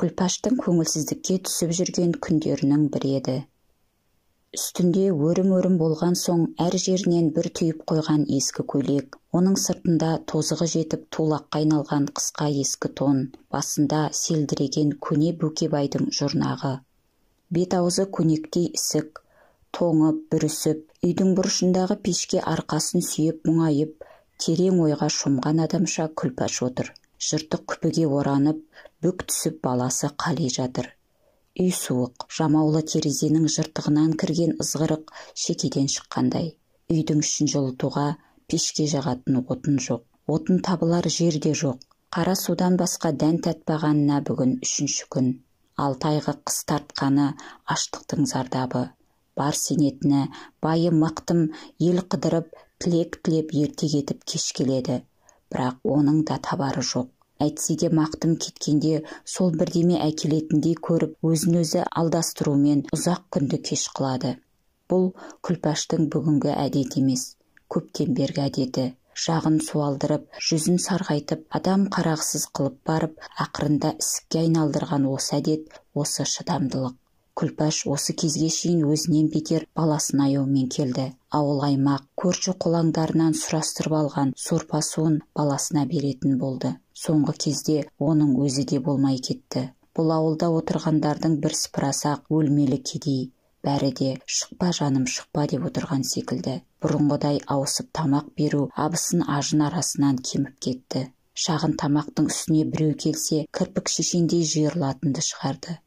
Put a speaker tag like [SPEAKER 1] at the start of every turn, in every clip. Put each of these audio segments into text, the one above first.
[SPEAKER 1] Күлпаштың көңілсіздікке түсіп жүрген күндерінің бірі еді. Үстінде өрім-өрім болған соң әр жерінен бір түйіп қойған ескі көйлек, оның сыртында тозығы жетіп тулаққа айналған қысқа ескі тон, басында селдіреген көне Бөкебайдың жұрнағы. Бет-аузы көнектей ісік, тоңып, бүрісіп, үйдің бұрышындағы пешке арқасын сүйеп мұңайып, терең ойға шомған адамша Күлпаш отыр. Жыртық күпіге оранып, бүк түсіп баласы Қали жатыр. Үй суық, жамаулы терезенің жыртығынан кірген ызғырық шекеден шыққандай. Үйдің ішін жылытуға пешке жағатын отын жоқ. Отын табылар жер де жоқ. Қара судан басқа дән татпағанына бүгін үшінші күн. 6 айға қыс тартқаны аштықтың зардабы. Бар сенетіні, байы мақтым ел қыдырып, тілек тілеп ерте кетіп кеш келеді. Бірақ оның да табары жоқ. Әйтсе де мақтым кеткенде сол бірдеме әкелетіндей көріп, өзін-өзі алдастырумен ұзақ күнді кеш қылады. Бұл Күлпаштың бүгінгі әдеті емес, көптен бергі әдеті. Жағын суалдырып, жүзін сарғайтып, адам қарағысыз қылып барып, ақырында ісікке айналдырған осы әдет, осы шыдамдылық. Күлпаш осы кезге шейін өзінен бетер баласын аяумен келді. Ауыл аймақ, көрші қолаңдарынан сұрастырып алған сорпа суын баласына беретін болды. Соңғы кезде оның өзі де болмай кетті. Бұл ауылда отырғандардың бір сыпырасы-ақ өлмелі кедей. Бәрі де шықпа жаным шықпа деп отырған секілді. Бұрынғыдай ауысып тамақ беру абысын ажын арасынан кеміп кетті. Шағын тамақтың үстіне біреу келсе, кірпік шешендей жиырылатынды шығарды.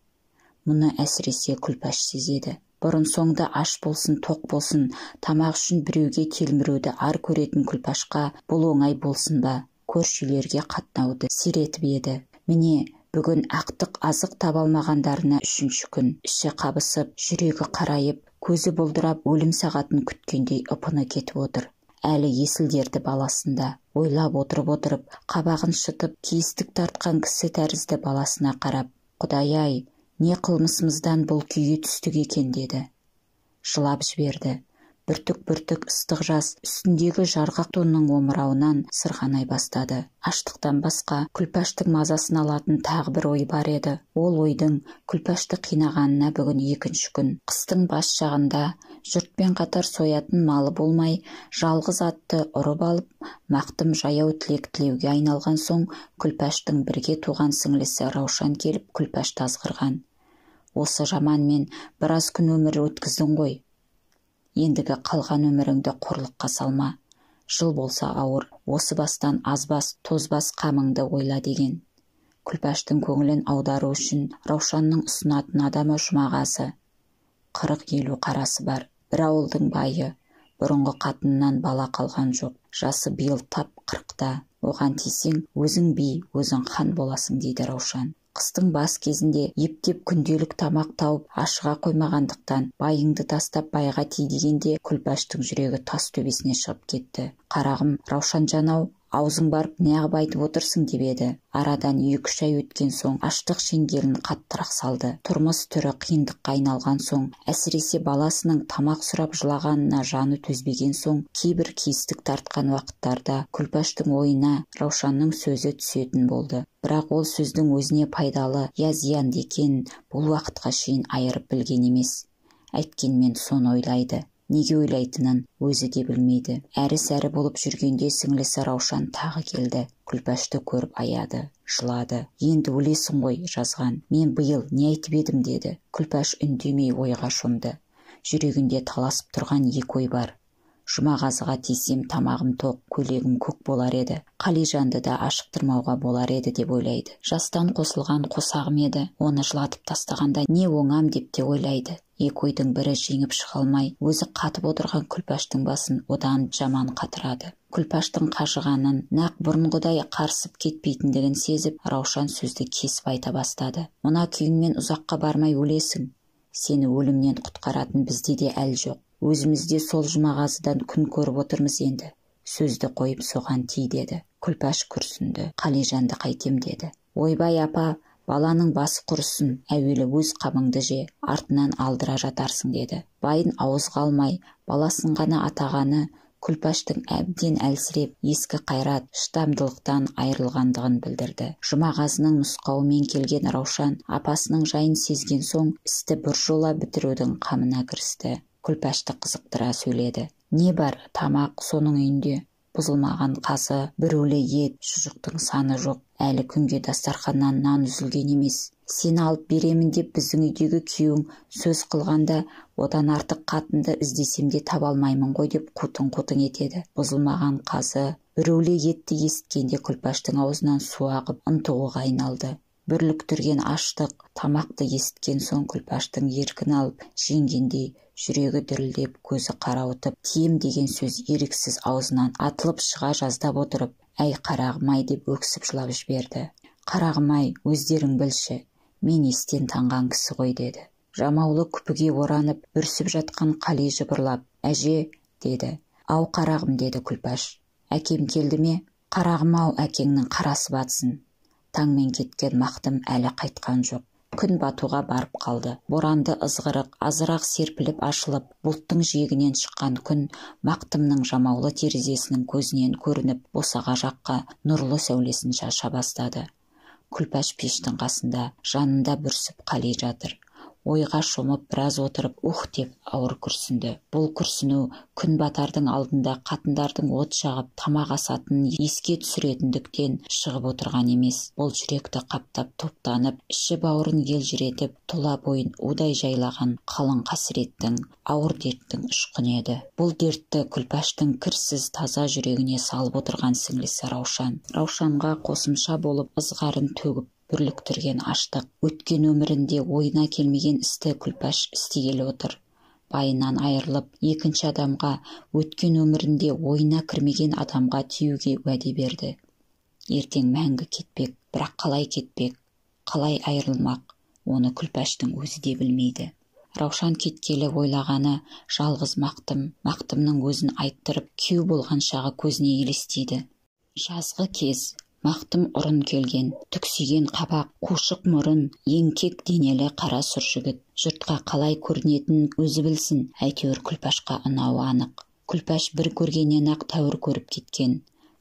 [SPEAKER 1] Мұны әсіресе Күлпаш сезеді. Бұрын соңды аш болсын, тоқ болсын, тамақ үшін біреуге телміруді ар көретін Күлпашқа бұл оңай болсын ба? Көрші үйлерге қатынауды сиретіп еді. Міне, бүгін ақтық азық таба алмағандарына үшінші күн. Іші қабысып, жүрегі қарайып, көзі бұлдырап, өлім сағатын күткендей ыпыны кетіп отыр. Әлі есіл-дерті баласында. Ойлап отырып-отырып, қабағын шытып, кейістік тартқан кісі тәрізді баласына қарап, «Құдай-ай, не қылмысымыздан бұл күйге түстік екен» деді. Жылап жіберді. Бүртік-бүртік ыстық жас үстіндегі жарғақ тонның омырауынан сырғанай бастады. Аштықтан басқа Күлпаштың мазасын алатын тағы бір ой бар еді. Ол ойдың Күлпашты қинағанына бүгін екінші күн. Қыстың бас жағында жұртпен қатар соятын малы болмай, жалғыз атты ұрып алып, мақтым жаяу тілек тілеуге айналған соң Күлпаштың бірге туған сіңлісі Раушан келіп Күлпашты азғырған. Осы жаманмен біраз күн өмір өткіздің ғой. Ендігі қалған өміріңді қорлыққа салма. Жыл болса ауыр, осы бастан азбас, тозбас қамыңды ойла деген. Күлпаштың көңілін аудару үшін Раушанның ұсынатын адамы Жұмағазы. 40-50 қарасы бар. Бір ауылдың байы, бұрынғы қатынынан бала қалған жоқ. Жасы биыл тап 40-та. Оған тисең, өзің би, өзің хан боласың дейді Раушан. Қыстың бас кезінде ептеп күнделік тамақ тауып ашыға қоймағандықтан байыңды тастап байға ти дегенде Күлпаштың жүрегі тас төбесіне шығып кетті. Қарағым Раушанжан-ау, аузың барып неғып айтып отырсың деп еді. Арадан 2-3 ай өткен соң аштық шеңгелін қаттырақ салды. Тұрмыс түрі қиындыққа айналған соң, әсіресе баласының тамақ сұрап жылағанына жаны төзбеген соң, кейбір кейістік тартқан уақыттарда Күлпаштың ойына Раушанның сөзі түсетін болды. Бірақ ол сөздің өзіне пайдалы я зиянды екенін бұл уақытқа шейін айырып білген емес. Әйткенмен соны ойлайды. Неге ойлайтынын өзі де білмейді. Әрі-сәрі болып жүргенде сіңлісі Раушан тағы келді. Күлпашты көріп аяды, жылады. Енді өлесің ғой, жазған. Мен биыл не айтып едім деді. Күлпаш үндемей ойға шомды. Жүрегінде таласып тұрған екі ой бар. Жұмағазыға тисем тамағым тоқ, көйлегім көк болар еді. Қалижанды да ашықтырмауға болар еді деп ойлайды. Жастан қосылған қосағым еді, оны жылатып тастағанда не оңам деп те ойлайды. Екі ойдың бірі жеңіп шыға алмай, өзі қатып отырған Күлпаштың басын одан жаман қатырады. Күлпаштың қажығанын, нақ бұрынғыдай қарсып кетпейтіндігін сезіп, Раушан сөзді кесіп айта бастады. Мына күйіңмен ұзаққа бармай өлесің. Сені өлімнен құтқаратын бізде де әл жоқ. Өзімізде сол Жұмағазыдан күн көріп отырмыз енді. Сөзді қойып соған ти деді. Күлпаш күрсінді. Қалижанды қайтем деді. Ойбай апа, баланың басы құрысын, әуелі өз қамыңды же, артынан алдыра жатарсың деді. Байын ауызға алмай, баласын ғана атағаны Күлпаштың әбден әлсіреп, ескі қайрат, шыдамдылықтан айырылғандығын білдірді. Жұмағазының нұсқауымен келген Раушан апасының жайын сезген соң істі біржола бітірудің қамына кірісті. Күлпашты қызықтыра сөйледі. Не бар, тамақ соның үйінде. Бұзылмаған қазы, бүрулі ет, шұжықтың саны жоқ. Әлі күнге дастарханнан нан үзілген емес. Сені алып беремін деп біздің үйдегі күйеуің сөз қылғанда, одан артық қатынды іздесем де таба алмаймын ғой деп қутың-қутың етеді. Бұзылмаған қазы, бүрулі етті есіткенде Күлпаштың аузынан су ағып, ынтығуға айналды. Бүрліктірген аштық тамақты есіткен соң Күлпаштың еркін алып жеңгендей жүрегі дірілдеп, көзі қарауытып, тием деген сөз еріксіз аузынан атылып шыға жаздап отырып, әй қарағым-ай деп өксіп жылап жіберді. Қарағым-ай, өздерің білші, мен естен танған кісі ғой деді. Жамаулы күпіге оранып, бүрсіп жатқан Қали жыбырлап, әже, деді. Ау қарағым, деді Күлпаш. Әкем келді ме? Қарағым-ау, әкеңнің қарасы батсын. Таңмен кеткен Мақтым әлі қайтқан жоқ. Күн батуға барып қалды. Боранды ызғырық азырақ серпіліп ашылып, бұлттың жиегінен шыққан күн Мақтымның жамаулы терезесінің көзінен көрініп, босаға жаққа нұрлы сәулесін шаша бастады. Күлпаш пештің қасында, жанында бүрсіп Қали жатыр. Ойға шомып біраз отырып, ух деп ауыр күрсінді. Бұл күрсіну күн батардың алдында қатындардың от жағып тамақ асатынын еске түсіретіндіктен шығып отырған емес. Бұл жүректі қаптап топтанып, іші бауырын елжіретіп, тұла бойын удай жайлаған қалың қасіреттің, ауыр дерттің ұшқыны еді. Бұл дертті Күлпаштың кірсіз таза жүрегіне салып отырған сіңлісі Раушан. Раушанға қосымша болып ызғарын төгіп бүрліктірген аштық. Өткен өмірінде ойына келмеген істі Күлпаш істегелі отыр. Байынан айырылып, екінші адамға, өткен өмірінде ойына кірмеген адамға тиюге уәде берді. Ертең мәңгі кетпек, бірақ қалай кетпек, қалай айырылмақ, оны Күлпаштың өзі де білмейді. Раушан кеткелі ойлағаны жалғыз Мақтым, Мақтымның өзін айттырып, күйеу болған шағы көзіне елестейді. Жазғы кез. Мақтым ұрын келген, түксиген қабақ, қушық мұрын, еңкек денелі қара сұр жігіт. Жұртқа қалай көрінетінін өзі білсін, әйтеуір Күлпашқа ұнауы анық. Күлпаш бір көргеннен-ақ тәуір көріп кеткен.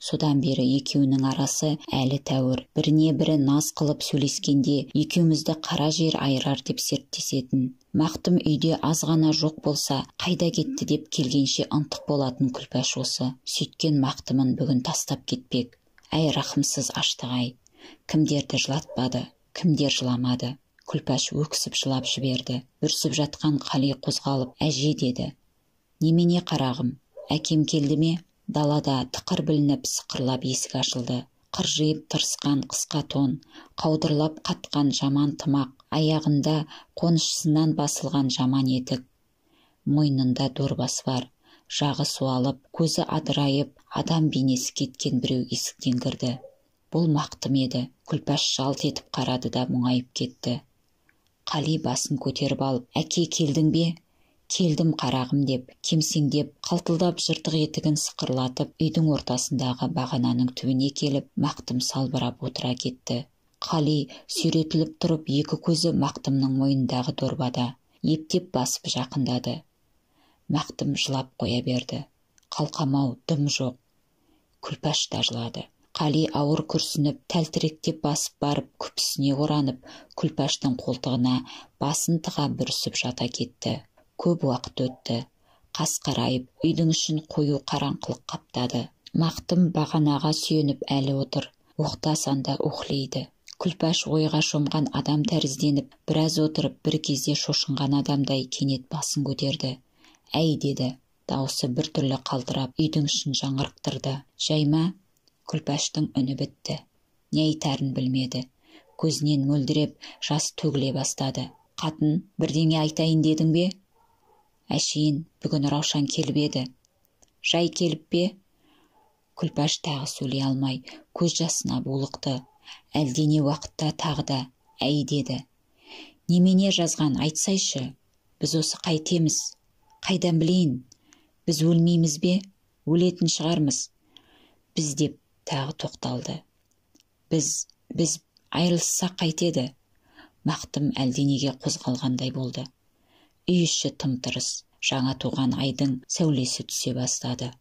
[SPEAKER 1] Содан бері екеуінің арасы әлі тәуір. Біріне бірі наз қылып сөйлескенде екеумізді қара жер айырар деп серттесетін. Мақтым үйде аз ғана жоқ болса, қайда кетті деп келгенше ынтық болатын Күлпаш осы. Сөйткен Мақтымын бүгін тастап кетпек. Әй, рахымсыз аштық-ай! Кімдерді жылатпады, кімдер жыламады? Күлпаш өксіп жылап жіберді. Бүрсіп жатқан Қали қозғалып, әже деді. Немене қарағым, әкем келді ме? Далада тықыр білініп сықырлап есік ашылды. Қыржиып тырысқан қысқа тон, қаудырлап қатқан жаман тымақ, аяғында қонышысынан басылған жаман етік. Мойнында дорбасы бар. Жағы суалып, көзі адырайып, адам бейнесі кеткен біреу есіктен кірді. Бұл Мақтым еді. Күлпаш жалт етіп қарады да мұңайып кетті. Қали басын көтеріп алып, әке келдің бе? Келдім қарағым деп, кемсеңдеп, қалтылдап жыртық етігін сықырлатып, үйдің ортасындағы бағананың түбіне келіп, Мақтым салбырап отыра кетті. Қали сүйретіліп тұрып, екі көзі Мақтымның мойнындағы дорбада, ептеп басып жақындады. Мақтым жылап қоя берді. Қалқамау, дым жоқ. Күлпаш та жылады. Қали ауыр күрсініп, тәлтіректеп басып барып, күпісіне оранып, Күлпаштың қолтығына басын тыға бүрісіп жата кетті. Көп уақыт өтті. Қас қарайып, үйдің ішін қою қараңғылық қаптады. Мақтым бағанаға сүйеніп әлі отыр. Оқта-санда уһлейді. Күлпаш ойға шомған адам тәрізденіп, біраз отырып, бір кезде шошынған адамдай кенет басын көтерді. Әй, деді. Даусы біртүрлі қалтырап, үйдің ішін жаңғырықтырды. Жайма? Күлпаштың үні бітті. Не айтарын білмеді. Көзінен мөлдіреп, жас төгіле бастады. Қатын, бірдеңе айтайын дедің бе? Әшейін, бүгін Раушан келіп еді. Жай келіп пе? Күлпаш тағы сөйлей алмай, көз жасына булықты. Әлдене уақытта тағы да әй деді. Немене жазған, айтсайшы. Біз осы қайтеміз? Қайдан білейін? Біз өлмейміз бе? Өлетін шығармыз. Біз деп тағы тоқталды. Біз айырылыссақ қайтеді? Мақтым әлденеге қозғалғандай болды. Үй іші тым-тырыс, жаңа туған айдың сәулесі түсе бастады.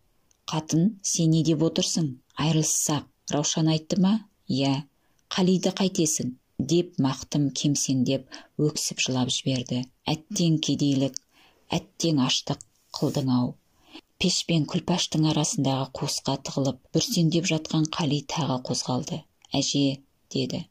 [SPEAKER 1] Қатын, сен не деп отырсың? Айырылыссақ, Раушан айтты ма? Иә. Қалиды қайтесің? Деп Мақтым кемсеңдеп өксіп жылап жіберді. Әттең кедейлік, әттең аштық қылдың-ау. Пеш пен Күлпаштың арасындағы қуысқа тығылып, бүрсеңдеп жатқан Қали тағы қозғалды. Әже, деді.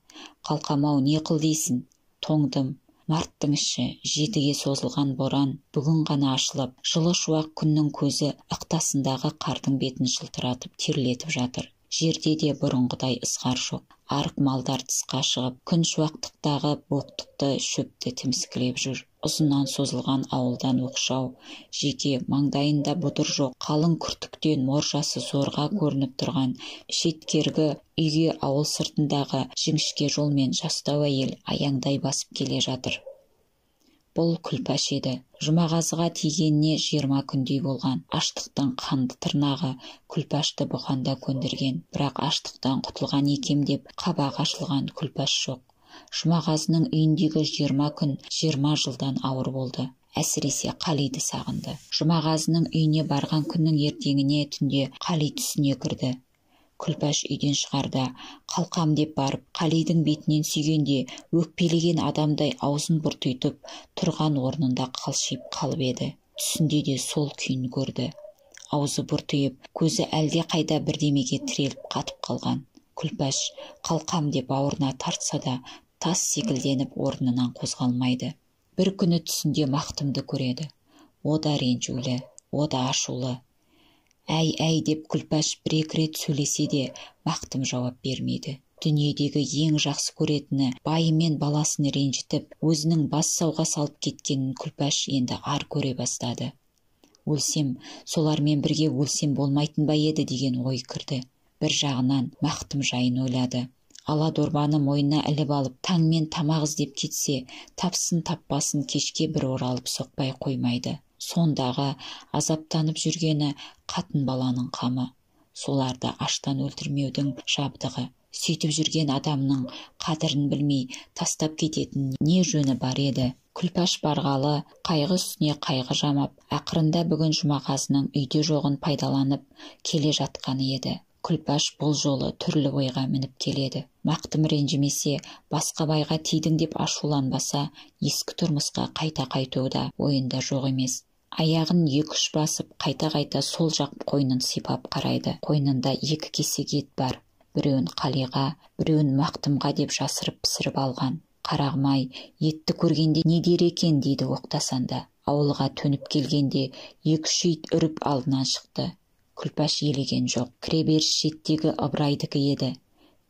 [SPEAKER 1] Қалқам-ау, не қыл дейсің? Тоңдым. Марттың іші, 7-ге созылған боран бүгін ғана ашылып, жылы шуақ күннің көзі ықтасындағы қардың бетін жылтыратып терлетіп жатыр. Жерде де бұрынғыдай ызғар жоқ. Арық малдар тысқа шығып, күн шуақтықтағы боқтықты шөпті тіміскілеп жүр. Ұзыннан созылған ауылдан оқшау, жеке маңдайында бұдыр жоқ, қалың күртіктен моржасы зорға көрініп тұрған шеткергі үйге ауыл сыртындағы жіңішке жолмен жастау әйел аяңдай басып келе жатыр. Бұл Күлпаш еді. Жұмағазыға тигеніне 20 күндей болған. Аштықтың қанды тырнағы Күлпашты бұған да көндірген. Бірақ аштықтан құтылған екем деп қабағы ашылған Күлпаш жоқ. Жұмағазының үйіндегі 20 күн 20 жылдан ауыр болды. Әсіресе Қалиды сағынды. Жұмағазының үйіне барған күннің ертеңіне түнде Қали түсіне кірді. Күлпаш үйден шығарда, қалқам деп барып, Қалидің бетінен сүйгенде өкпелеген адамдай аузын бұртитып, тұрған орнында қалшиып қалып еді. Түсінде де сол күйін көрді. Аузы бұртиып, көзі әлде қайда бірдемеге тіреліп қатып қалған. Күлпаш қалқам деп бауырына тартса да, тас секілденіп орнынан қозғалмайды. Бір күні түсінде Мақтымды көреді. О да ренжулі, о да ашулы. Әй, әй деп Күлпаш бір-екі рет сөйлесе де, Мақтым жауап бермейді. Дүниедегі ең жақсы көретіні байы мен баласын ренжітіп, өзінің бас сауға салып кеткенін Күлпаш енді ар көре бастады. Өлсем, солармен бірге өлсем болмайтын ба еді деген ой кірді. Бір жағынан Мақтым жайын ойлады. Ала дорбаны мойнына іліп алып, таңмен тамақ іздеп кетсе, тапсын таппасын кешке бір оралып соқпай қоймайды. Сондағы азаптанып жүргені қатын баланың қамы. Соларды аштан өлтірмеудің жабдығы. Сөйтіп жүрген адамның қадірін білмей тастап кететін не жөні бар еді. Күлпаш барғалы қайғы үстіне қайғы жамап, ақырында бүгін Жұмағазының үйде жоғын пайдаланып келе жатқаны еді. Күлпаш бұл жолы түрлі ойға мініп келеді. Мақтым ренжімесе, басқа байға тидің деп ашуланбаса, ескі тұрмысқа қайта қайтуда ойында жоқ емес. Аяғын екі-үш басып, қайта-қайта сол жақ қойнын сипап қарайды. Қойнында 2 кесек ет бар. Біреуін Қалиға, біреуін Мақтымға деп жасырып пісіріп алған. Қарағым-ай, етті көргенде не дер екен дейді оқтасанда. Ауылға төніп келгенде 2-үш ит үріп алдынан шықты. Күлпаш елеген жоқ. Кіреберіс шеттегі Ыбырайдікі еді.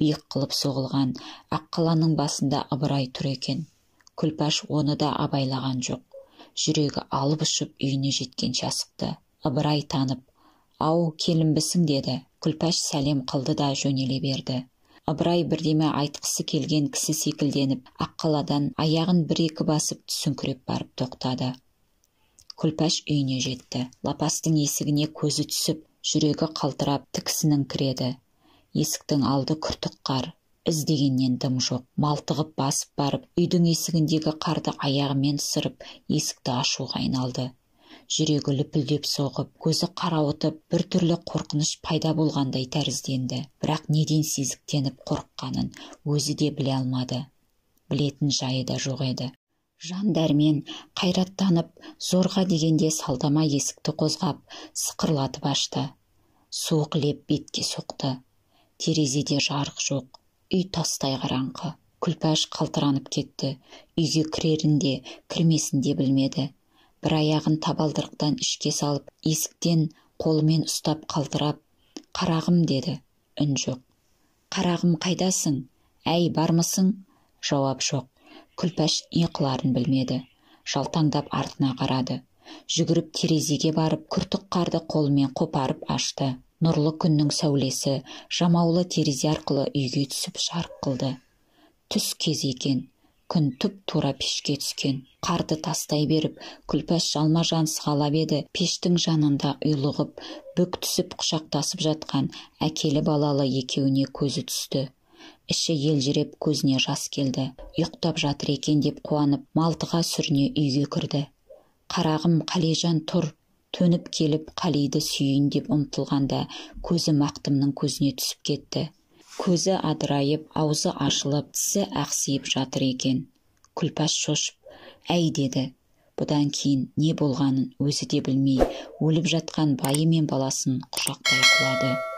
[SPEAKER 1] Биік қылып соғылған Аққаланың басында Ыбырай тұр екен. Күлпаш оны да абайлаған жоқ. Жүрегі алып ұшып үйіне жеткенше асықты. Ыбырай танып, «Ау, келінбісің» деді. Күлпаш сәлем қылды да жөнеле берді. Ыбырай бірдеме айтқысы келген кісі секілденіп, Аққаладан аяғын бір-екі басып түсіңкіреп барып тоқтады. Күлпаш үйіне жетті. Лапастың есігіне көзі түсіп, жүрегі қалтырап тіксінің кіреді. Есіктің алды күртік қар, іздегеннен дым жоқ. Малтығып басып барып, үйдің есігіндегі қарды аяғымен сырып, есікті ашуға айналды. Жүрегі лүпілдеп соғып, көзі қарауытып, бір түрлі қорқыныш пайда болғандай тәрізденді. Бірақ неден сезіктеніп қорыққанын өзі де біле алмады. Білетін жайы да жоқ еді. Жан дәрмен қайраттанып, зорға дегенде салдама есікті қозғап, сықырлатып ашты. Суық леп бетке соқты. Терезеде жарық жоқ, үй тастай қараңғы. Күлпаш қалтыранып кетті. Үйге кірерін де, кірмесін де білмеді. Бір аяғын табалдырықтан ішке салып, есіктен қолымен ұстап қалтырап, «Қарағым» деді. Үн жоқ. «Қарағым, қайдасың? Әй, бармысың?» Жауап жоқ. Күлпаш не қыларын білмеді. Жалтаңдап артына қарады. Жүгіріп терезеге барып, күртік қарды қолымен қопарып ашты. Нұрлы күннің сәулесі жамаулы терезе арқылы үйге түсіп жарық қылды. Түс кезі екен. Күн тұп-тура пешке түскен. Қарды тастай беріп, Күлпаш жалма-жан сығалап еді, пештің жанында ұйлығып, бүк түсіп құшақтасып жатқан әкелі балалы екеуіне көзі түсті. Іші елжіреп көзіне жас келді. Ұйықтап жатыр екен деп қуанып, малтыға сүріне үйге кірді. Қарағым, Қалижан, тұр, Төніп келіп Қалиды сүйейін деп ұмтылғанда көзі Мақтымның көзіне түсіп кетті. Көзі адырайып, аузы ашылып, тісі ақсиып жатыр екен. Күлпаш шошып, әй деді. Бұдан кейін не болғанын өзі де білмей, өліп жатқан байы мен баласын құшақтай құлады.